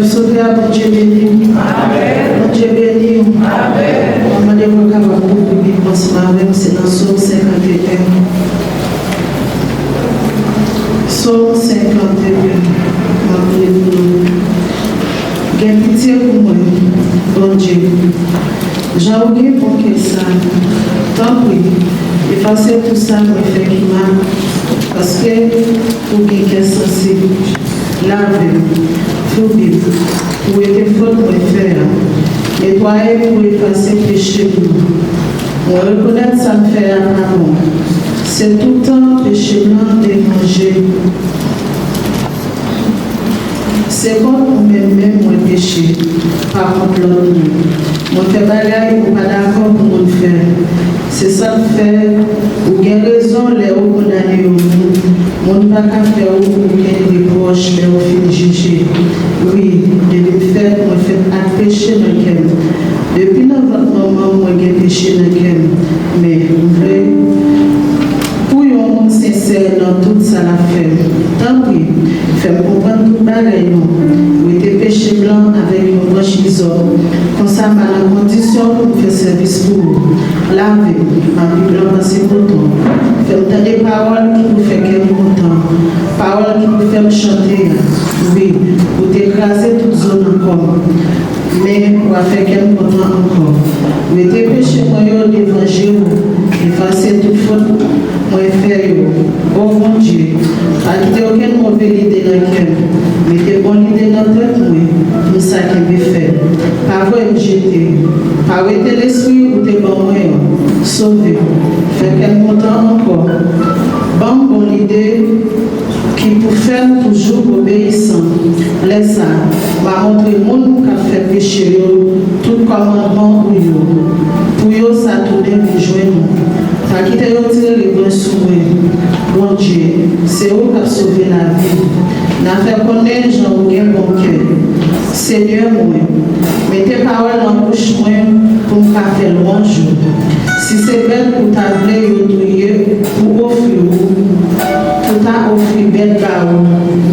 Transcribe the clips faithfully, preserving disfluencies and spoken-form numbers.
Sovè a, Bondye beni w. Bondye beni w. Mwen mande w kapab ouvri Bib ansanm avè m, se nan Sòm senkanteyen. Sòm senkanteyen. M ap li pou nou. Gen pitye pou mwen, Bondye. Jan ou gen bon kè sa, tanpri, efase tout sa mwen fè ki mal, paske ou gen kè sansib. Lave m, foubi m, pou wete fòt mwen fè a. Netwaye m pou efase peche m nan. Mwen rekonèt sa m fè a pa bon. Se tout tan peche m nan devanje. Se kont ou menm menm mwen peche, pa kont lòt moun. Mwen fè bagay ou pa dakò pou moun fè. Se sa k fè ou gen rezon lè ou kondane yon moun. Moun pa ka fè ou okenn repwòch lè ou fin jije. Wi, depi m fèt, mwen fèt ak peche nan kè m. Depi nan vant manman m, mwen gen peche nan kè m. Men, m vle pou yon moun sensè nan tout sa l ap fè. Tanpri, fè m konprann tout bagay non. Wete peche m lan avèk yon branch izòp. Konsa, m a nan kondisyon pou m fè sèvis pou ou. Lave m, m a pi blan pase koton. Fè m tande pawòl ki pou fè kè m kontan. Pawòl ki pou fè m chante a. Wi, ou te kraze tout zo nan kò m. Men w a fè kè m kontan ankò. Mete peche mwen yo devan je w, efase tout fòt mwen fè yo. O Bondye, pa kite okenn move lide nan kè m. Mete bon lide nan tèt mwen, pou m sa kenbe fèm. Pa voye m jete. Pa wete lespri ou te ban mwen an. Sove m. Fè kè m kontan ankò. Ban m bon lide ki pou fè m toujou obeyisan. Lè sa a, m a montre moun k ap fè peche yo tout kòmandman ou yo, pou yo sa tounen vin jwenn ou. Pa kite yo tire revanj sou mwen. Bondye, se ou k ap sove lavi m. N a fè konnen jan ou gen bon kè. Senyè mwen, mete pawòl nan bouch mwen pou m ka fè lwanj ou. Si se bèt ou ta vle yo touye pou ofri ou, pou ta ofri bèt ba ou,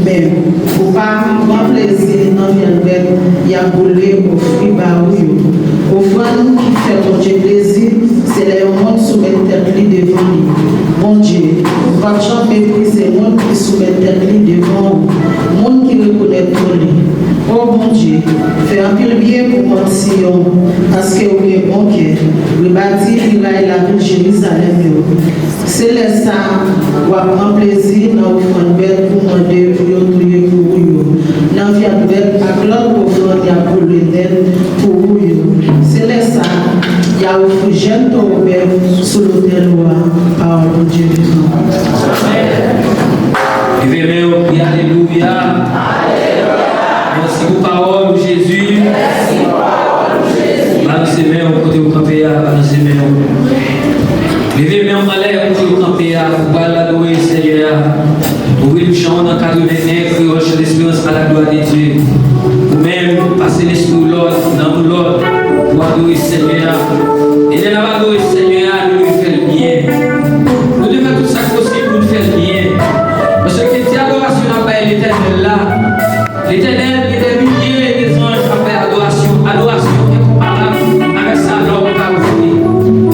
men ou pa pran plezi nan vyann bèt y ap boule ofri ba ou yo. Ofrann ki fè Bondye plezi, se lè yon moun soumèt tèt li devan li. Bondye, ou p ap janm meprize moun ki soumèt tèt li devan ou, moun ki rekonèt non li. O Bondye, fè anpil byen pou mòn Siyon, paske ou gen bon kè. Rebati miray lavil Jerizalèm yo. Se lè sa a, w ap pran plezi nan ofrann bèt ou mande pou yo touye pou ou yo, nan vyann bèt ak lòt ofrann y ap boule nèt pou ou yo. Se lè sa a, y a ofri jèn towo bèf sou lotèl ou a. Pawòl Bondye vivan. Leve men w, kriye alelouya. Mèsi pou pawòl ou, Jezi. Balanse men w kote w kanpe a, balanse men w. Leve men w anlè kote w kanpe a, ou pral adore Senyè a. Ouvri bouch an nan katrevenn, kreyòl, chan desperans, à la gloire de Dieu. Ou menm, pase lespri w lòd, nanm w lòd, pou adore Senyè a. E lè n ap adore Senyè a, nou dwe fè l byen. Nou dwe fè tout sa k posib pou n fè l byen. Paske ki adorasyon n ap bay Letènèl la, Letènèl, gen dè milye de zanj k ap fè adorasyon, adorasyon enkonparab avèk sa lòm ka ofri.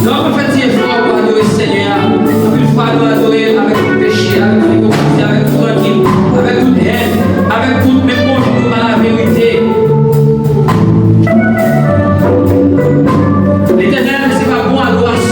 Donk, nou fè ti efò pou adore Senyè a. Anpil fwa, nou adore l avèk tout peche, avèk tout ipokrizi, avèk tout rankinn, avèk tout hèn, avèk tout menm bonjou nou pa laverite. Letènèl, se pa bon adorasyon.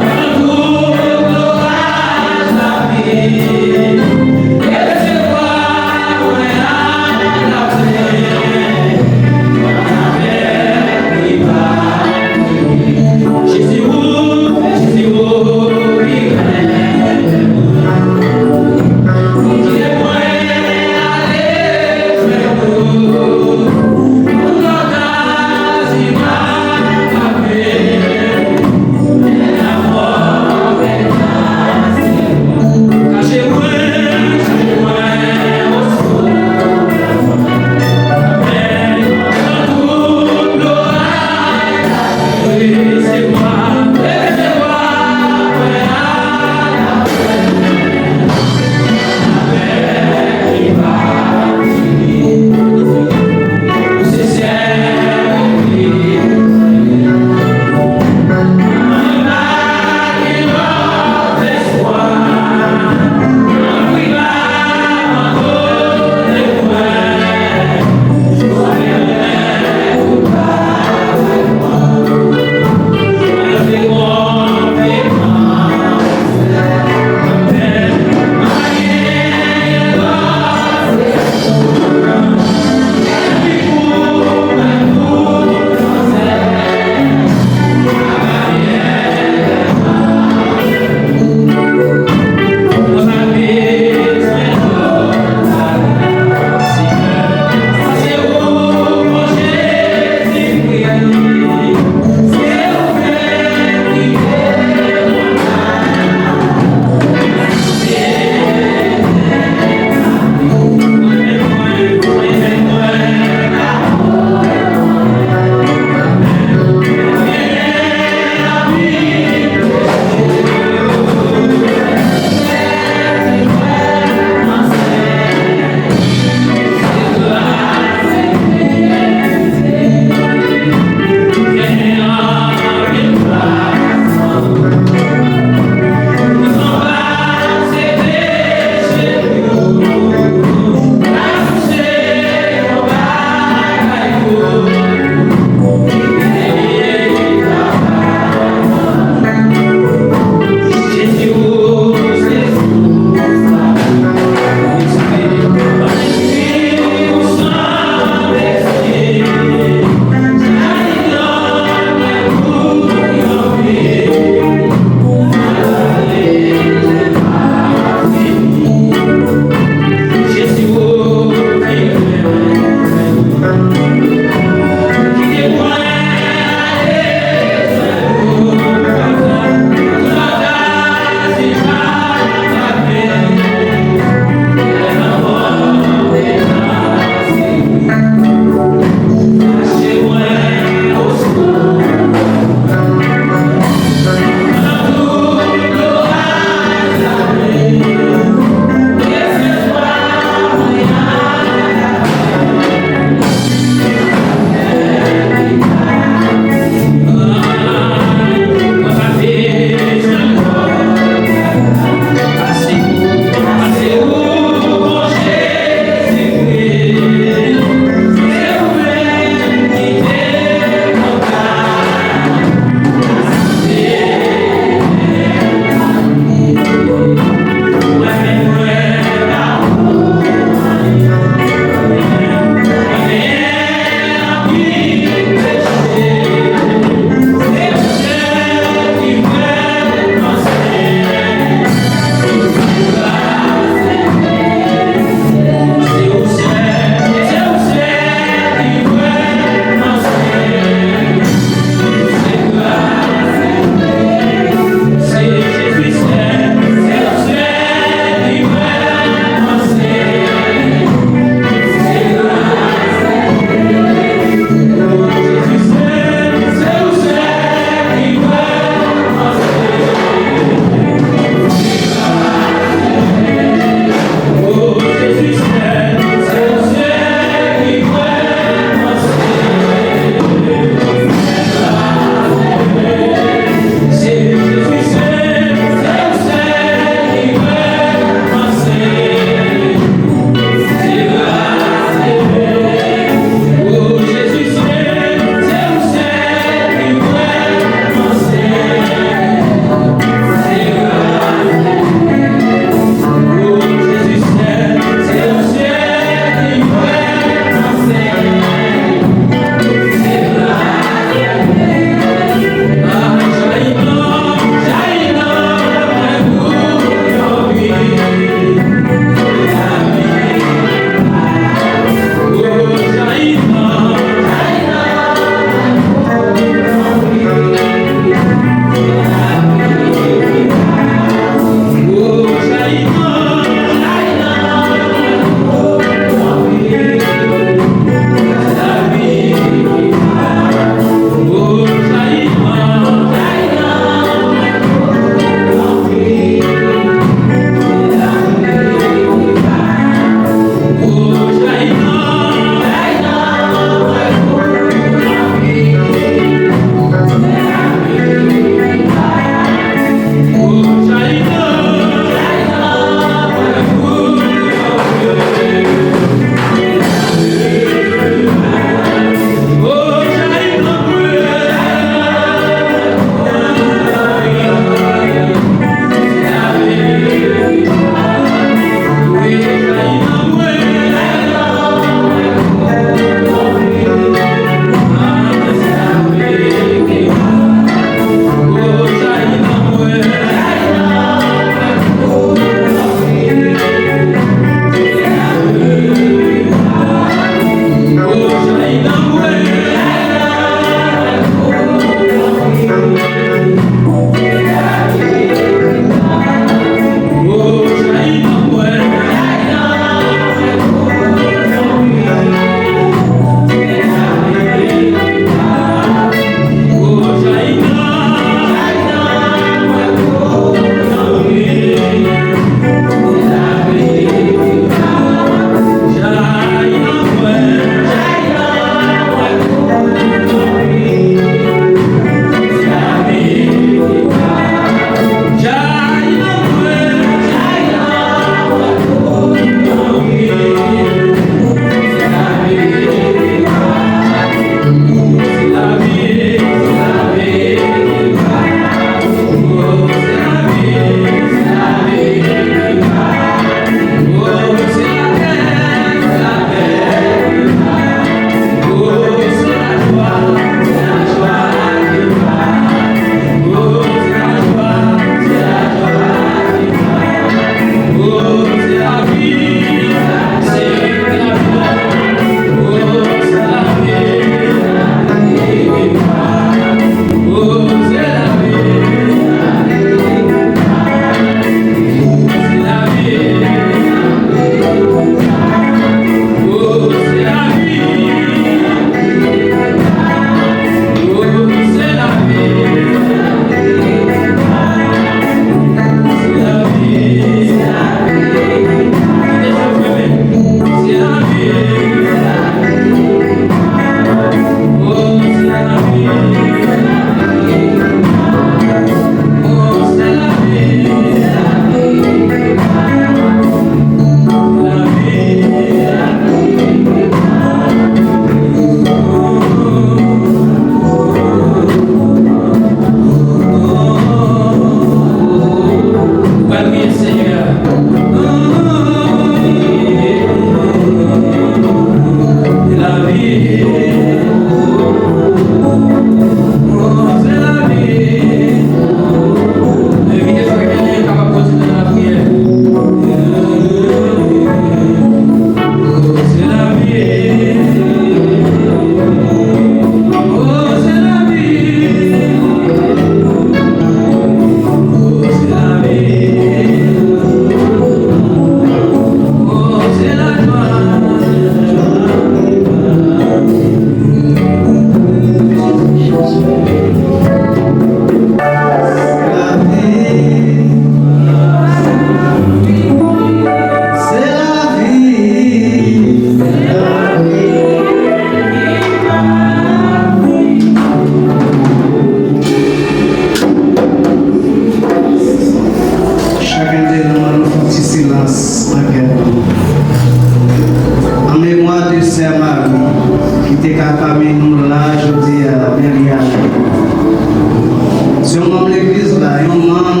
Se yon manm legliz la, yon manm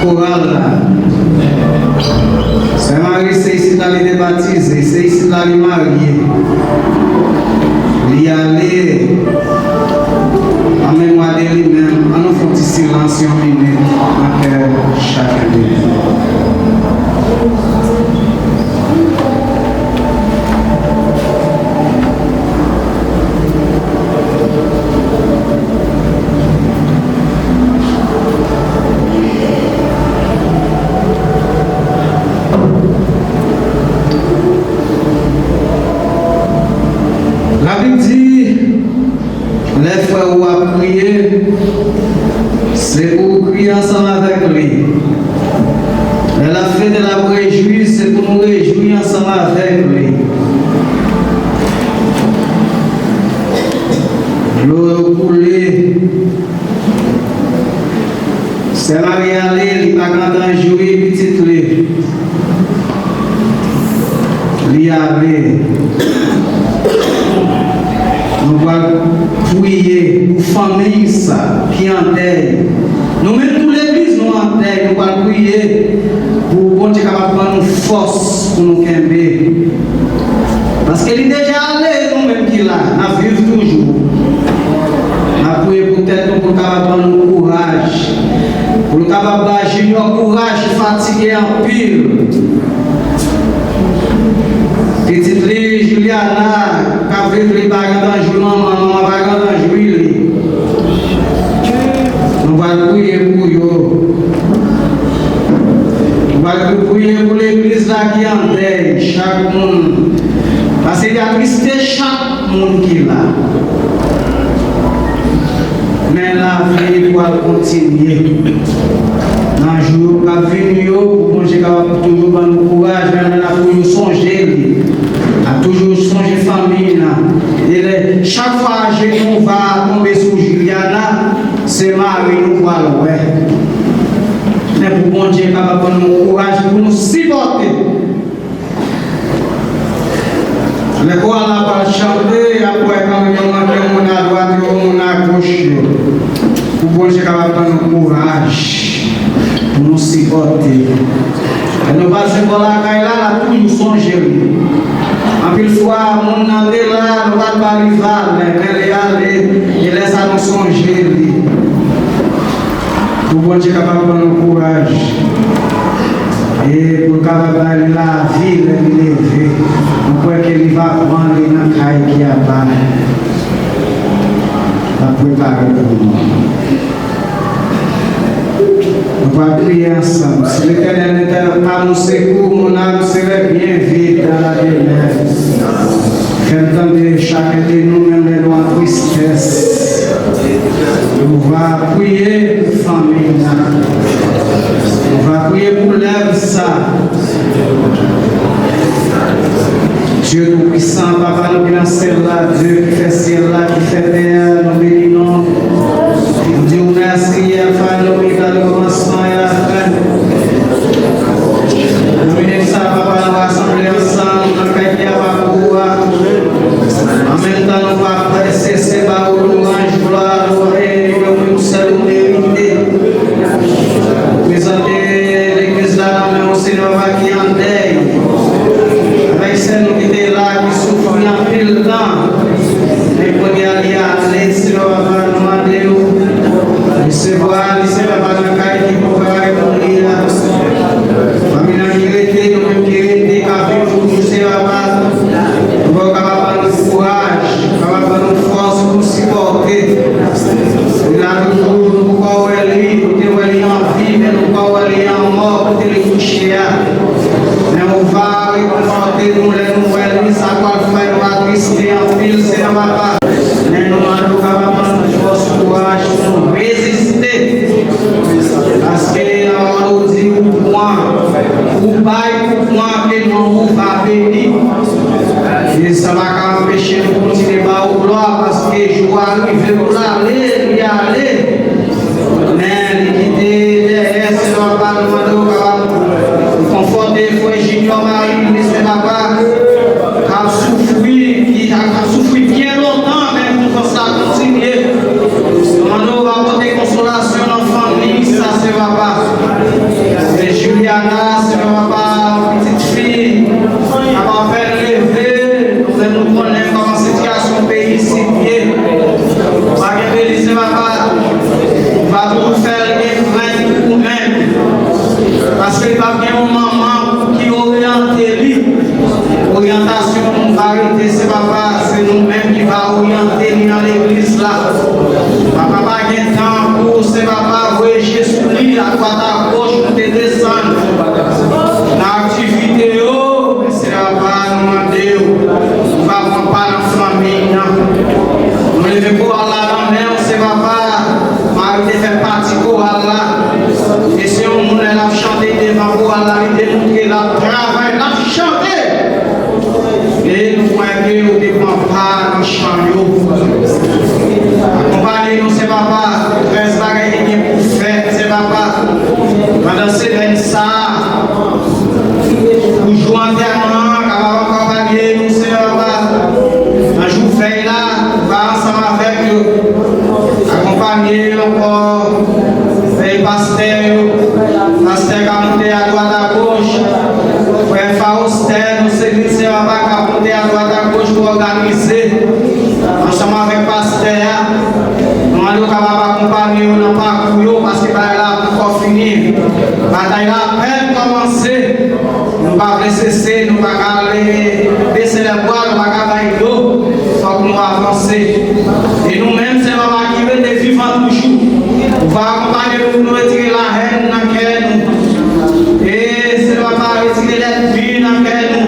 koral la. Sè Mari, se isit la li te batize, se isit la li marye. Li ale an memwa de li menm. Ann nou fè yon ti silans, yon minit, nan kè chak de nou. Labib di, lè frè ou ap kriye, se pou ou kriye ansanm avèk li. Lè l ap fete, l ap rejwi, se pou nou rejwi ansanm avèk li. Dlo yo koule. Sè Mari ale, li pa gentan jwi pitit li. Li ale. Nou pral priye pou fanmi sa ki an dèy. Nou menm tou legliz nou an dèy, nou pral priye pou Bondye kapab ban nou fòs pou nou kenbe. Paske li deja ale, nou menm ki la, n ap viv toujou. N ap priye pou tèt nou, pou l kapab ban nou kouraj, pou l kapab ba Junior kouraj, li fatige anpil. Pitit li, Juliana, k ap viv, li pa gentan jwi manman, manman pa gentan jwi li. Nou pral priye pou yo. Nou pral priye pou legliz la ki an dèy, chak moun. Paske li atriste chak moun ki la. Men lavi pral kontinye. Nan jou yo k ap vini yo, pou Bondye kapab toujou ban nou kouraj, men n ap toujou sonje li. N ap toujou sonje fanmi nan. E lè, chak fwa jenou va tonbe sou Juliana, se mari nou pral wè. Men pou Bondye kapab ban nou kouraj pou nou sipòte. Lè koral la pral chante, y ap wè kanmenm yo manke yon moun adwat, yon moun agoch yo. Pou Bondye kapab ban nou kouraj, pou nou sipòte. Lè nou pase bò lakay la, l ap toujou sonje li. Anpil fwa, moun nan te la, nou pa t ba li valè, men li ale, e lè sa nou sonje li. Pou Bondye kapab ban nou kouraj. E pou l kapab ba li lavi lè li leve. Nou kwè ke li va pran li nan kay ki ap ba. L ap prepare pou nou. Nou pral priye ansanm. Si l'Éternel n'éteint pas mon secours, mon âme serait bien vide dans la demeure. Fè m tande chak de nou, menm lè nou an tristès. Nou va priye pou fanmi nan. Nou va priye pou lèv sa. Dye Toupwisan, Papa nou ki nan syèl la, Dye ki fè syèl la, ki fè tè a, nou beni non. Nou di w mèsi, Alfa e Omega, le kòmansman e la fen. Nan minit sa, Papa, nou rasanble ansanm nan kay ki ap ak ou a. An menm tan, nou pa sese ba ou lwanj, glwa, lorye, yo menm sèl ou merite. Prezante legliz la nan men w, Senyè, papa ki an dèy. Avèk sè nou ki te la, ki soufri anpil tan. Men kounye a, li ale, Senyè, papa, nou mande w resevwa li, Senyè, papa, nan kay ki prepare pou li a. Fanmi nan ki rete, nou menm ki rete, k ap viv pou nou, Senyè, papa. Pou w kapab ban nou kouraj, kapab ban nou fòs pou nou sipòte. Li la toujou, nou poko wè li, nou te wè li an vi, men nou poko wè li an mò, kote li kouche a. Men ou va rekonfòte nou lè nou wè li, sa pral fè nou atriste anpil, Senyè papa. Men nou mande w kapab ban nou fòs, kouraj pou nou reziste. Paske, la pawòl ou di, ou pran, ou bay, ou pran, ke non ou va beni. E sa pa ka anpeche nou kontinye ba ou glwa, paske jou a rive pou l ale, li ale. Men li kite dèyè, se nòmal, nou mande w kapab konfòte frè Junior Marie, li se papa k ap soufri, ki ap soufri byen lontan, men soufrans la kontinye. Senyè papa, pitit fi, papa fè l leve, nou fè nou konnen kòman sitiyasyon peyi isit ye. Pa gen beni, Senyè papa, pa toujou fè l gen krent pou ou menm. Paske li p ap gen yon manman ki oryante li. Oryantasyon nou pa rete, Senyè papa, se nou menm ki va oryante li nan legliz la. Papa pa gen tan pou Senyè papa voye je sou li, adwat agoch, monte desann. Nan aktivite yo, Senyè papa, nou mande w, ou va pran pa nan fanmi an. Nou leve koral la nan men w, Senyè papa, Mari te fè pati koral la. E se yon moun lè l ap chante devan koral la, li demontre l ap travay, l ap chante. E nou kwè ke ou te pran pa nan chan yo. Akonpanye nou, Senyè papa, tout rès bagay ki gen pou fèt, Senyè papa. Pandan semèn sa a, pou jou antèman an, kapab akonpanye nou, Senyè papa. Nan jou fèy la, pa ansanm avèk yo. Akonpanye ankò, fèy pastè yo, pastè k ap monte adwat agoch, frè Faustè, nou se li, Senyè papa, k ap monte adwat agoch pou òganize ansanm avèk pastè a. Nou mande w kapab akonpanye yo nan pakou yo, paske bagay la poko fini. Batay la apèn kòmanse. Nou pa vle sese, nou pa ka ale bese lèbra, nou pa ka bay do. Fòk nou avanse. E nou menm, se manman ki rete vivan toujou. Ou va akonpanye nou pou nou retire lahèn nan kè nou. E se manman retire lènmi nan kè nou.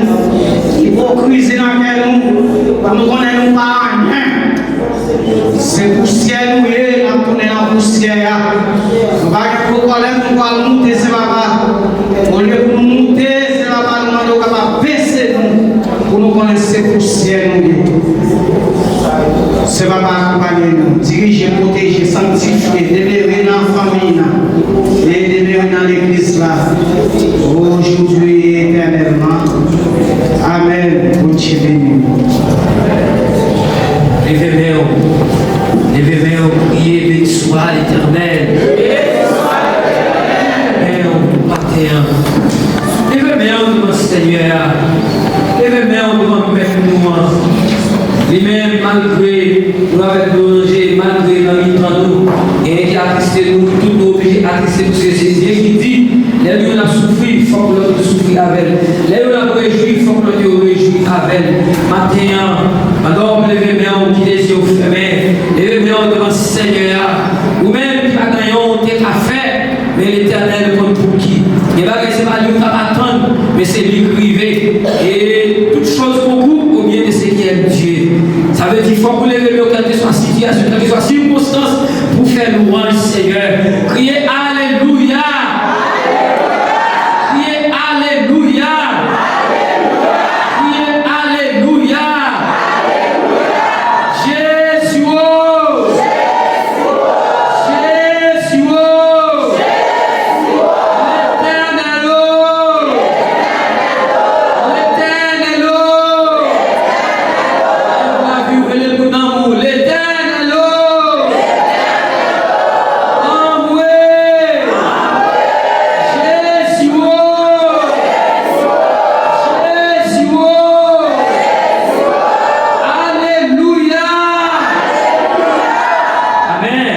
Ipokrizi nan kè nou. Pou nou konnen nou pa anyen. Se pousyè nou ye, n ap tounen nan pousyè a. Nou pa gen gwo kòlè pou nou pral moute, Senyè papa. Olye pou nou moute, Senyè papa, nou mande w kapab bese nou, pou nou konnen se pousyè nou ye. Senyè papa, akonpanye nou, dirije, pwoteje, sanktifye, demere nan fanmi nan, e demere nan legliz la, ojodwi e etènèlman. Amèn. Bondye beni nou. Leve men w. Leve men w, priye, beni swa Letènèl. Leve men w maten an. Leve men w devan Senyè a. Leve men w devan Mèt nou an. Li menm, malgre nou avèk nou ranje, malgre nan mitan nou, genyen ki atriste nou, nou tout nou oblije atriste, paske se Dye ki di, lè youn ap soufri, fòk lòt yo soufri avè l. Lè youn ap rejwi, fòk lòt yo rejwi avè l. Maten an, pandan w ap leve men w, kite zye w fèmen, leve men w devan Senyè a. Ou menm ki pa gen anyen w te ka fè, men Letènèl konn pou ki. Gen bagay se pa li w t ap atann, men se li k rive. Et toutes choses concourent au bien de ceux qui aiment Dieu. Sa vle di fòk ou leve men w, kèlkeswa sitiyasyon, kèlkeswa sikonstans, pou fè lwanj Senyè. Kriye alelouya! Kriye alelouya! Kriye alelouya! Jezi o! Jezi o! Letènèl o! Letènèl o! Anmwe! Letènèl o! Anmwe! Jezi o! Jezi o! Alelouya! Amèn.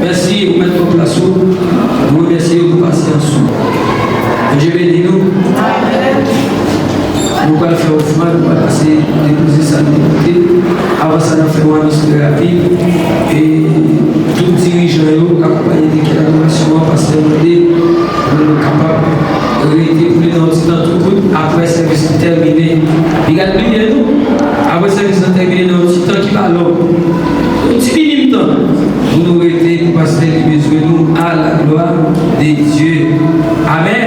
Mèsi, ou mèt pran plas ou. Nou remèsye ou pou pasyans ou. Bondye beni nou. Nou pral fè ofrann, nou pral pase depoze sa nou te pote. Avan sa, n ap fè yon anons trè rapid. E tout dirijan yo, akonpanye de ki adorasyon an, pastè mande, nou kapab rete pou li nan yon ti tan tou kout, apre sèvis li tèmine. Piga pliye nou, apre sèvis la tèmine nan yon ti tan ki pa long. Yon ti minim tan pou nou rete pou pastè li bezwen nou, à la gloire de Dieu. Amèn.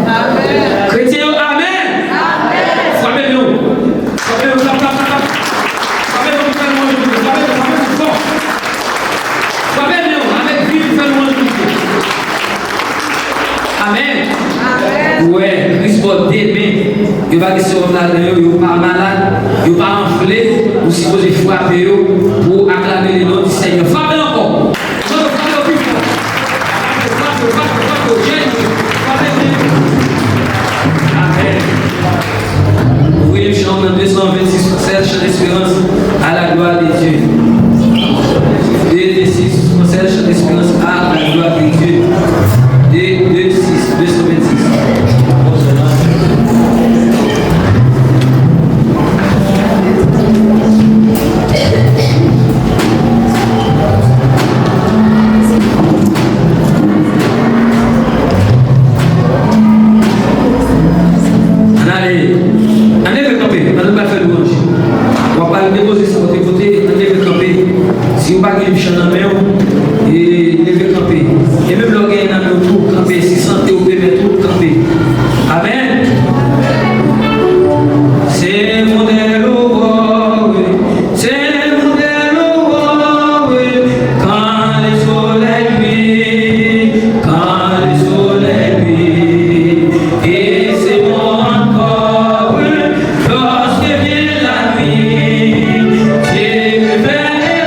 Amèn. Kretyen yo, amèn. Amèn. Frape men w. Frape men w, klap, klap, klap, klap. Frape men w, frape men w, frape men w fò. Frape men w avèk vi pou fè lwanj Bondye. Amèn. Amèn. Ou wè, Kris ba w de men. Yo pa gen sewòm ladan yo, yo pa malad, yo pa anfle, ou sipoze frape yo pou aklame le non di Senyè. Frape ankò. Frape, frape yo pi fò. Frape, frape, frape, frape, jèn yo. Frape, frape, Chan nan men w, e leve kanpe. E menm lè w gen nan men w tou, kanpe. Si sante w pèmèt ou, kanpe. Amèn. Se modèl ou, wi. Se modèl ou, wi. Quand le soleil brille, quand le soleil brille, et c'est bon encore, wi. Lorsque vient la nuit, Dieu me fait des rêves.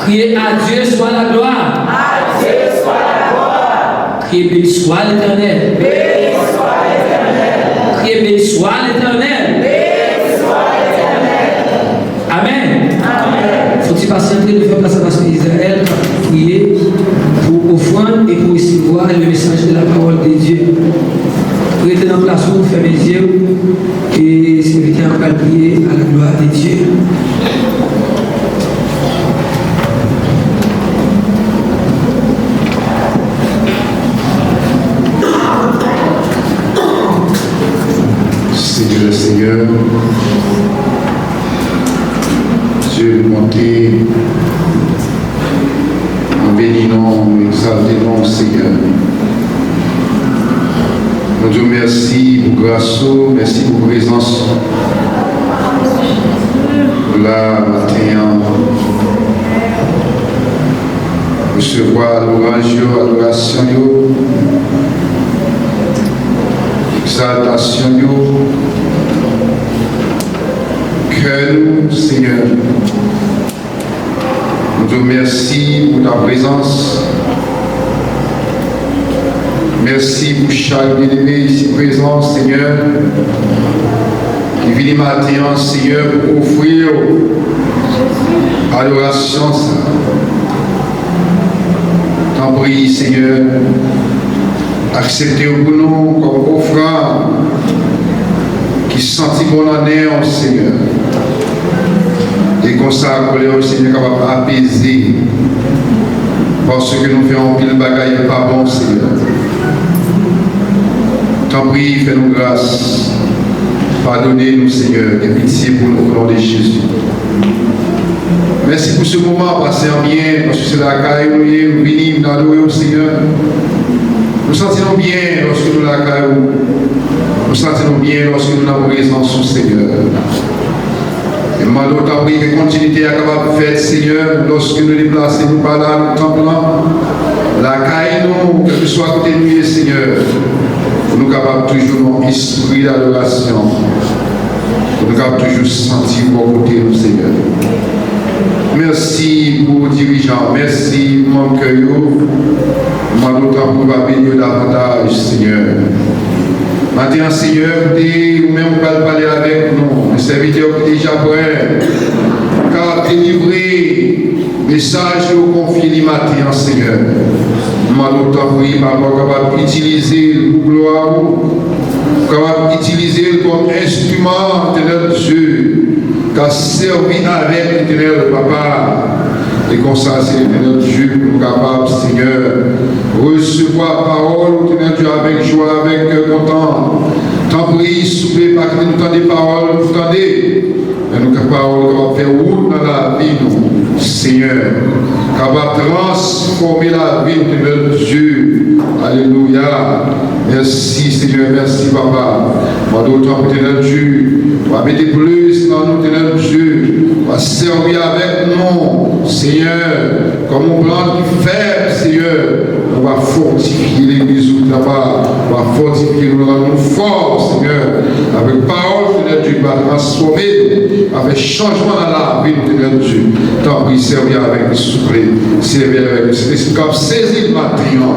Criez, à Dieu soit la gloire. À Dieu soit la gloire. Criez, béni soit l'Éternel. Béni soit l'Éternel. Criez, béni soit l'Éternel. Béni soit l'Éternel. Amen. Amen. Fò ti pasyante, nou fè plas a pastè Israël k ap priye pou ofrann e pou resevwa le message de la parole de Dieu. Rete nan plas ou, fèmen zye w, e sèvitè a pral priye à la gloire de Dieu. Seigneur des seigneurs, Dieu de bonté, nou beni non w, nou egzalte non w, Senyè. Nou di w mèsi pou gras ou, mèsi pou prezans ou. Nou la maten an, resevwa louwanj yo, adorasyon yo, egzaltasyon yo, kè nou, Senyè. Nou di w mèsi pou ta prezans. Mèsi pou chak byeneme isi prezan, Senyè, ki vini maten an, Senyè, pou ofri w adorasyon sa. Tanpri, Senyè, aksepte yo pou nou kòm ofrann ki santi bon nan nen w, Senyè. E konsa, kolè w, Senyè, kapab apeze, paske nou fè anpil bagay ki pa bon, Senyè. Tanpri, fè nou gras. Padone nou, Senyè. Gen pitye pou nou, o non de Jezi. Mèsi pou se moman, pase an byen, paske se lakay nou ye, nou vini, nou adore w, Senyè. Nou santi nou byen lòske nou lakay ou. Nou santi nou byen lòske nou nan prezans ou, Senyè. E m mande w, tanpri, ke kontinite a kapab fèt, Senyè, lòske nou deplase nou pa la, nan tanp lan, lakay nou, kèlkeswa kote nou ye, Senyè, pou nou kapab toujou nan espri dadorasyon. Pou nou kapab toujou santi w bò kote nou, Senyè. Mèsi pou dirijan, mèsi pou manm kè yo. M mande w tanpri w va beni yo davantaj, Senyè. Maten an, Senyè, koute, ou menm ou pral pale avèk nou. Men sèvitè w ki deja prè, kapab delivre mesaj ke w konfye li maten an, Senyè. M mande w tanpri, Papa, w kapab itilize l pou glwa ou. Ou kapab itilize l kòm enstriman, Etènèl Dye, ka sèvi avèk, Etènèl Papa. E konsa, se, Etènèl Dye, pou nou kapab, Senyè, resevwa pawòl ou, Etènèl Dye, avèk jwa, avèk kè kontan. Tanpri, souple, pa kite nou tande pawòl nou tande. Men nou ka pawòl kapab fè wout nan lavi nou, Senyè. Kapab transfòme lavi nou, Etènèl Dye. Alelouya. Mèsi, Senyè. Mèsi, Papa. Mande w tanpri, Etènèl Dye. W a mete plis nan nou, Etènèl Dye. W a sèvi avèk nou, Senyè. Kòm yon plant ki fèb, Senyè, ou va fòtifye legliz ou, papa. Ou va fòtifye nou, rann nou fò, Senyè. Avèk pawòl, Senyè Dye, ki va transfòme nou, va fè chanjman nan lavi nou, Senyè Dye. Tanpri, sèvi avèk nou, souple. Sèvi avèk nou. Sentespri k ap sezi l maten an.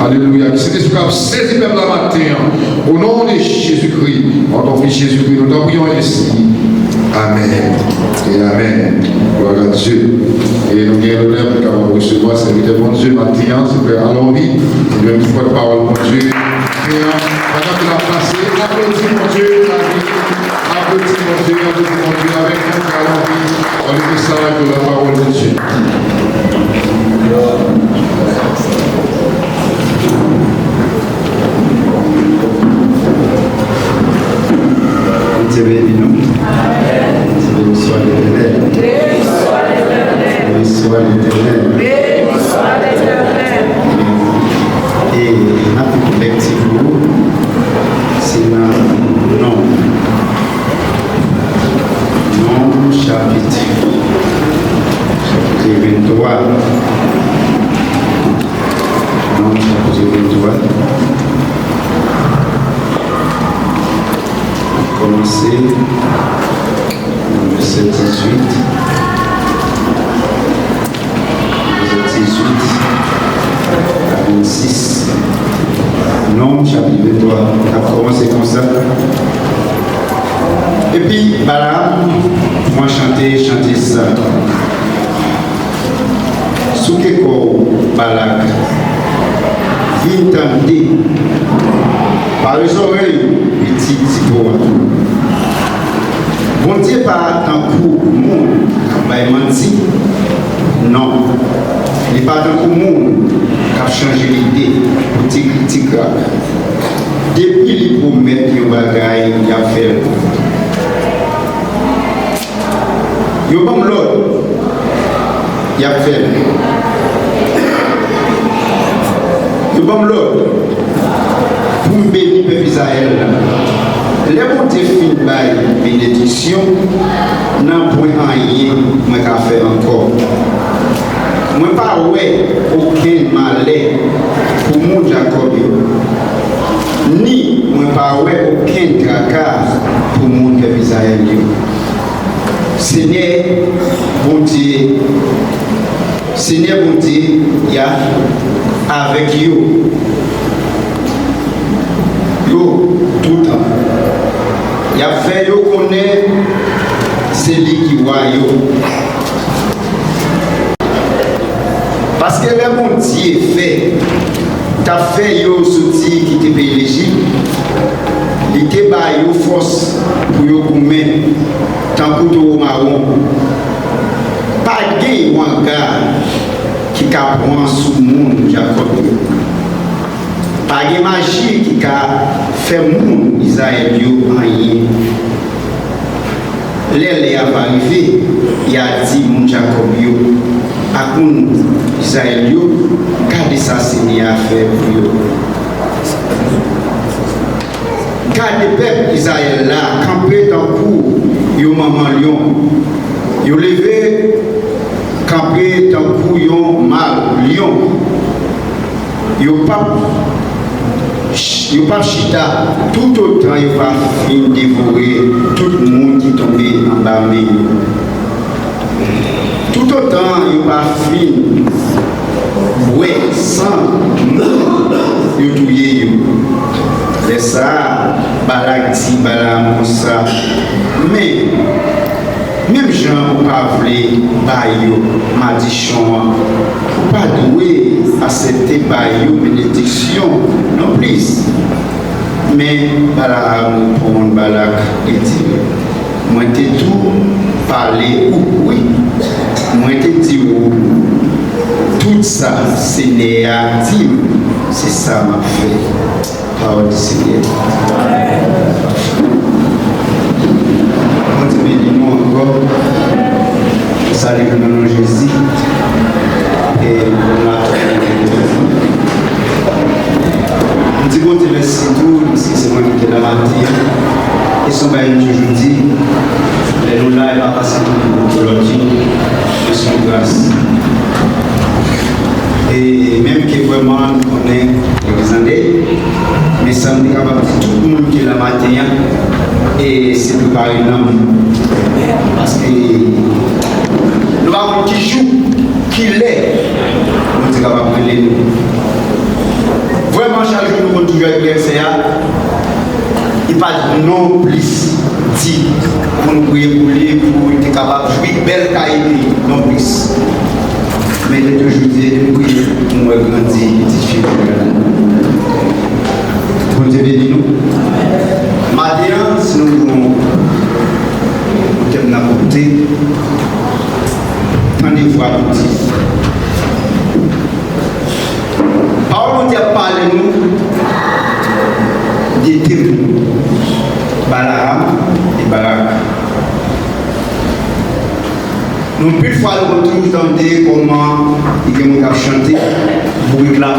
Alelouya. Ki Sentespri k ap sezi pèp la maten an. O non de Jezikri, an ton Fis Jezikri, nou tanpri w ensi. Amèn e amèn. Glwa a Dye. E nou gen lonè pou n kapab resevwa sèvitè Bondye maten an, se frè Alonvi, li menm ki pòtpawòl Bondye. Maten an, pandan ke l ap pase, aplodi Bondye pou lavi, aplodi Bondye, aplodi Bondye avèk nou, frè Alonvi, dans le message de la parole de Dieu. Bondye beni nou. Bondye beni swa Letènèl. Beni swa Letènèl. E n ap fè lèkti pou se nan Non. Non, chapit, chapit venntwa. Non, chapit venntwa. Kòmanse nan vèsè dizuit. Sis. Nonm, chapit venntwa, n ap kòmanse konsa. Epi Balaam pran chante, chante sa. Souke kò w, Balak, vin tande. Pare zòrèy ou, pitit Zipowa. Bondye pa tankou moun k ap bay manti. Non, li pa tankou moun k ap chanje lide pou ti krik ti krak. Depi li pwomèt yon bagay, y ap fè l. Yo ban m lòd, y ap fè l. Yo ban m lòd pou m beni pèp Izrayèl la. Lè Bondye fin bay benediksyon, nanpwen anyen mwen ka fè ankò. Mwen pa wè okenn malè pou moun Jakòb yo, ni mwen pa wè okenn traka pou moun pèp Izrayèl yo. Senyè Bondye, Senyè Bondye, y a avèk yo. Yo, toutan. Y ap fè yo konnen se li ki wa yo. Paske lè Bondye fè, t ap fè yo soti kite peyi Lejip, li te ba yo fòs pou yo goumen tankou towo mawon. Pa gen wanga ki ka pran sou moun Jakòb yo. Pa gen maji ki ka fè moun Izrayèl yo anyen. Lè lè a va rive, y a di moun Jakòb yo ak moun Izrayèl yo, gade sa Senyè a fè pou yo. Gade pèp Izrayèl la kanpe tankou yon manman lyon. Yo leve kanpe tankou yon mal lyon. Yo p ap, yo p ap chita toutotan yo pa fin devore tout moun ki tonbe anba men yo. Toutotan yo pa fin bwè san moun yo touye yo. Lè sa a, Balak di Balaam konsa, men, menm jan ou pa vle ba yo madichon an, ou pa dwe aksepte ba yo benediksyon nonplis. Men Balaam reponn Balak, li di l, mwen te tou pale ou, wi. Mwen te di ou, tout sa Senyè a di m, se sa m ap fè. Pawòl di Senyè. Bondye beni nou ankò. Salye nou nan non Jezi. E nou la. M di Bondye mèsi tou, paske se mwen ki te la maten an. E se yon bagay m toujou di, lè nou la, e pa paske nou pou lòt jou, men se yon gras. E menm ke vrèman nou konnen gen de zande, men sa m te kapab di tout moun ki la maten an, e se prepare nanm. Paske nou pa konn ki jou, ki lè Bondye kapab rele nou. Vrèman, chak jou nou konn toujou avèk priyè Seyè a, li pa t nonplis di pou nou priye pou li, pou li te kapab jwi bèl kay li nonplis. Men li toujou di, depi m priye pou m wè grandi pitit fi mwen an. Bondye beni nou. Maten an, si nou gen yon tèm n ap koute, tande vwa Bondye. Pawòl Bondye ap pale nou de de moun, Balaam e Balak. Nou anpil fwa nou konn toujou tande kòman li gen moun k ap chante, bourik la